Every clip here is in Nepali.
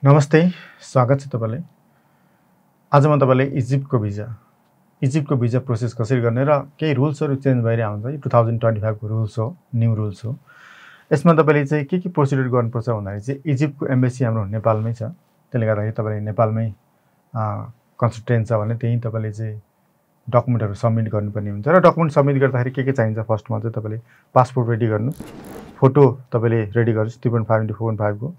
नमस्ते, स्वागत छ तपाईलाई। आज म तपाईलाई इजिप्टको भिजा प्रोसेस कसरी गर्ने र केही रुल्सहरु चेन्ज भइरहेको हुन्छ। 2025 को रुल्स हो, न्यू रुल्स हो। यसमा तपाईले चाहिँ के प्रोसिडर गर्नुपर्छ भन्दाखेरि चाहिँ इजिप्टको एम्बेसी हाम्रो नेपालमै छ। त्यसले गर्दाखेरि तपाईले नेपालमै कन्सल्टेन्ट छ भने त्यही तपाईले चाहिँ डकुमेन्टहरु सबमिट गर्नुपर्ने हुन्छ र डकुमेन्ट सबमिट गर्दाखेरि के चाहिन्छ फर्स्टमा चाहिँ तपाईले पासपोर्ट रेडी गर्नुस्, फोटो तपाईले रेडी गर्नुस् 3.5 into 4.5 को,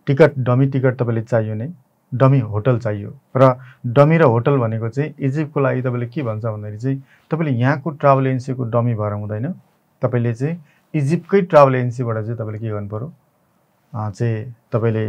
टिकट डमी टिकट तपाईले चाहियो नै, डमी होटल चाहियो र डमी र होटल भनेको चाहिँ इजिप्टको लागि तपाईले के भन्छ भन्दाखेरि चाहिँ तपाईले यहाँको ट्राभल एजेन्सीको डमी भएर हुँदैन। तपाईले चाहिँ इजिप्टकै ट्राभल एजेन्सीबाट चाहिँ तपाईले के गर्नुपर्यो चाहिँ तपाईले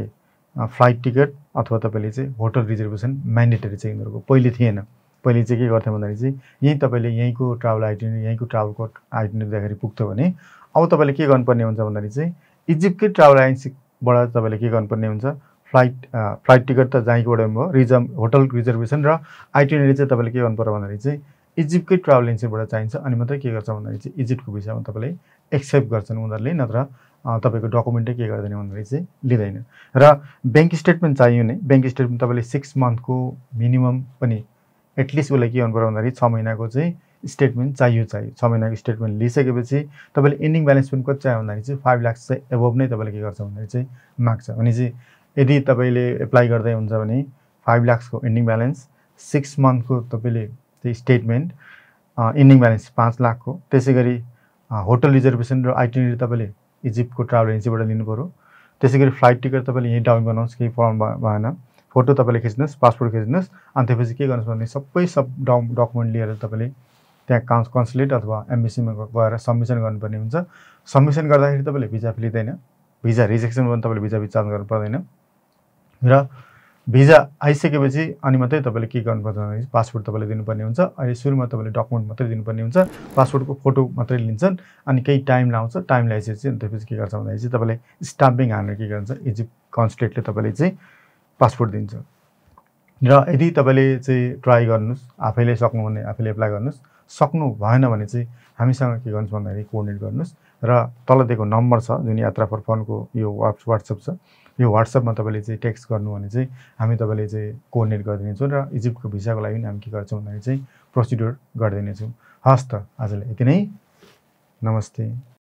फ्लाइट टिकट अथवा तपाईले चाहिँ होटल रिजर्भेसन म्यान्डेटरी चाहिँ गर्नुको पहिले थिएन। पहिले चाहिँ के गर्थे भन्दाखेरि चाहिँ यही तपाईले यहीँको ट्राभल आइटिनरी यहीँको ट्राभल कोड आइटिनरी दिँदाखेरि पुग्थ्यो भने अब तपाईले के गर्नुपर्ने हुन्छ भन्दाखेरि चाहिँ इजिप्टकै ट्राभल एजेन्सीबाट तपाईले के गर्नुपर्ने हुन्छ फ्लाइट टिकट त जहीँकोबाट भयो होटल रिजर्भेसन र आइटिनरी चाहिँ तपाईले के गर्नुपर्यो भन्दाखेरि चाहिँ इजिप्टकै ट्राभल एजेन्सीबाट चाहिन्छ। अनि मात्रै के गर्छ भन्दाखेरि चाहिँ इजिप्टको भिसामा तपाईले एक्सेप्ट गर्छन् उनीहरुले, नत्र तपाईको डकुमेन्टै के गर्दैन भन्दाखेरि चाहिँ लिदैन। र बैंक स्टेटमेन्ट चाहियो नै। बैंक स्टेटमेन्ट तपाईले 6 मन्थको मिनिमम पनि एटलिस्ट उलाई के गर्नुपर्यो भन्दाखेरि 6 महिनाको चाहिँ स्टेटमेन्ट चाहियो। 6 महिनाको स्टेटमेन्ट लिइसकेपछि तपाईले एन्डिङ ब्यालेन्स पनि कति चाहियो भन्दाखेरि चाहिँ 5 लाख चाहिँ एबोभ नै तपाईले के गर्छ भन्दाखेरि चाहिँ माग्छ। अनि चाहिँ यदि तपाईले एप्लाई गर्दै हुन्छ भने 5 लाखको एन्डिङ ब्यालेन्स, 6 मन्थको तपाईले चाहिँ स्टेटमेन्ट, एन्डिङ ब्यालेन्स 5 लाखको, त्यसैगरी होटल रिजर्भेसन र आइटिनरी तपाईले इजिप्टको ट्राभल एजेन्सीबाट लिनुपर्यो। त्यसैगरी फ्लाइट टिकट तपाईले यही डाउन बनाउनुस्, केही प्रब्लम भएन। फोटो तपाईले खिच्नुस्, पासपोर्ट खिच्नुस्, अनि त्यसपछि के गर्नुस् भने सबै डकुमेन्ट लिएर तपाईले त्यहाँ कन्सुलेट अथवा एम्बेसीमा गएर सबमिसन गर्नुपर्ने हुन्छ। सबमिसन गर्दाखेरि तपाईले भिजा लिँदैन, भिजा रिजेक्सन पनि तपाईले भिजा चार्ज गर्नु पर्दैन र भिजा आइसकेपछि अनि मात्रै तपाईले के गर्नुपर्छ भने पासपोर्ट तपाईले दिनुपर्ने हुन्छ। अहिले सुरुमा तपाईले डकुमेन्ट मात्रै दिनुपर्ने हुन्छ, पासपोर्टको फोटो मात्रै लिन्छन्। अनि केही टाइम लाउँछ, टाइम ल्याइसकेपछि अनि त्यसपछि के गर्छ भन्दाखेरि चाहिँ तपाईले स्टाम्पिङ हानेर के गर्छ इजिप्ट कन्सुलेटले तपाईले चाहिँ पासपोर्ट दिन्छ। र यदि तपाईले चाहिँ ट्राई गर्नुस्, आफैले सक्नु भने आफैले एप्लाई गर्नुस्, सक्नु भएन भने चाहिँ हामीसँग के गर्नुस् भन्दाखेरि कोअर्डिनेट गर्नुस्। र तल दिएको नम्बर छ जुन यात्रा फर फनको यो WhatsApp छ, यो WhatsAppमा तपाईले चाहिँ टेक्स्ट गर्नु भने चाहिँ हामी तपाईले चाहिँ कोअर्डिनेट गरिदिन्छौँ र इजिप्टको भिसाको लागि हामी के गर्छौँ भन्दाखेरि चाहिँ प्रोसिड्युर गरिदिनेछौँ। हस् त आजलाई यति नै। नमस्ते।